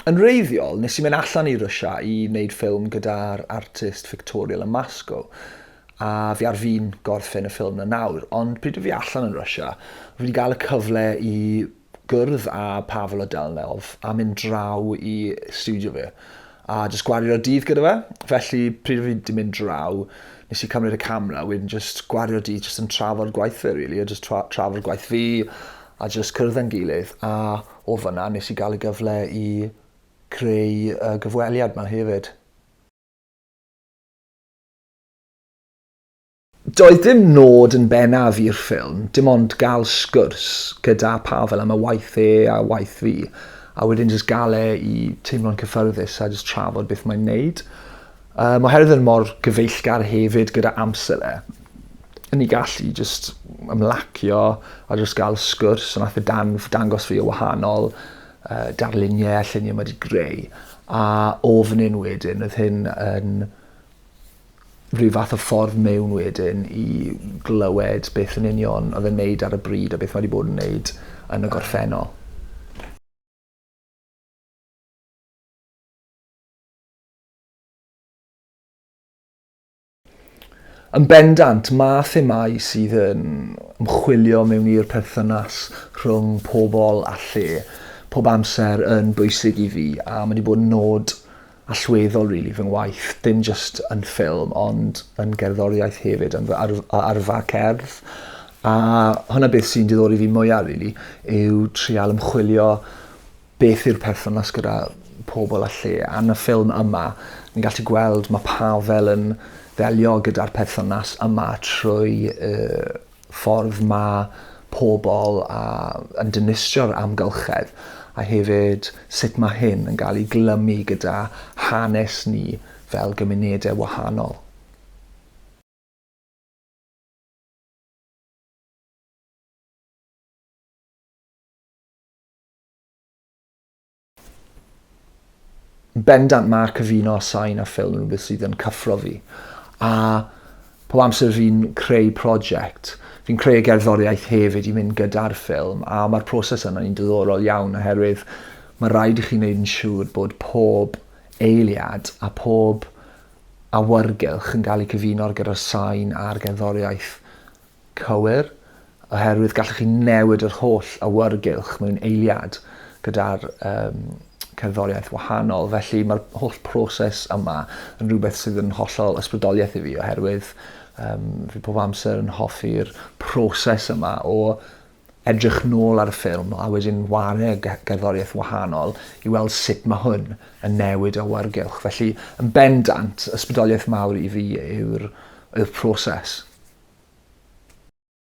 Yn wreiddiol, nes i mynd allan i Rwsia i wneud ffilm gyda'r artist Victoria Lamasco, a fi ar fin gorffen y ffilm 'na nawr, ond pryd fi allan yn Rwsia, fi wedi gael y cyfle i gwrdd â Pavel Odelnov a mynd draw i studio fe, a jyst gwario'r dydd gyda fe. Felly, pryd fi wedi mynd draw, nes i cymryd y camera, wedyn jyst gwario'r dydd jyst yn trafod gwaith fe, really, a jyst tra trafod gwaith fi, a jyst cwrdd â'n gilydd, a o fan'na nes i gael y gyfle i creu y gyfweliad 'ma hefyd. Doedd dim nod yn bennaf i'r ffilm, dim ond gael sgwrs gyda Pavel am y waith e a waith fi, a wedyn jyst gael e i teimlo'n cyffyrddus a jyst trafod beth mae'n neud. Um, oherwydd yn mor gyfeillgar hefyd gyda amser e, yn ei gallu jyst ymlacio a jyst gael sgwrs, a nath e dan, dangos fi o wahanol uh, darluniau a lluniau mae wedi greu. A o fan hyn wedyn, oedd hyn yn rhyw fath o ffordd mewn wedyn i glywed beth yn union oedd e'n neud ar y bryd a beth mae wedi bod yn neud yn y gorffennol. Yn bendant, mae themâu sydd yn ymchwilio mewn i'r perthynas rhwng pobl a lle pob amser yn bwysig i fi a mae wedi bod yn nod allweddol really fy ngwaith, dim jyst yn ffilm ond yn gerddoriaeth hefyd, yn fy arfa cerdd. A hwnna beth sy'n diddori fi mwyaf really, yw trial ymchwilio beth yw'r perthynas gyda pobl a lle. A yn y ffilm yma, ni'n gallu gweld mae Pavel yn ddelio gyda'r perthynas yma trwy y ffordd mae pobl a, yn dinistrio'r amgylchedd a hefyd sut mae hyn yn cael ei glymu gyda hanes ni fel gymunedau wahanol. Bendant mae cyfuno sain a ffilm yn rhywbeth sydd yn cyffro fi. A pob amser fi'n creu prosiect, fi'n creu y gerddoriaeth hefyd i mynd gyda'r ffilm, a mae'r proses yna yn diddorol iawn oherwydd mae rhaid i chi wneud yn siŵr bod pob eiliad a pob awyrgylch yn cael eu cyfuno gyda'r sain a'r gerddoriaeth cywir, oherwydd gallwch chi newid yr holl awyrgylch mewn eiliad gyda'r um, cerddoriaeth wahanol. Felly mae'r holl proses yma yn rhywbeth sydd yn hollol ysbrydoliaeth i fi oherwydd um, fi pob amser yn hoffi'r proses yma o edrych nôl ar y ffilm a wedyn ware gerddoriaeth wahanol i weld sut mae hwn yn newid awyrgylch. Felly, yn bendant, ysbrydoliaeth mawr i fi yw'r, yw'r proses.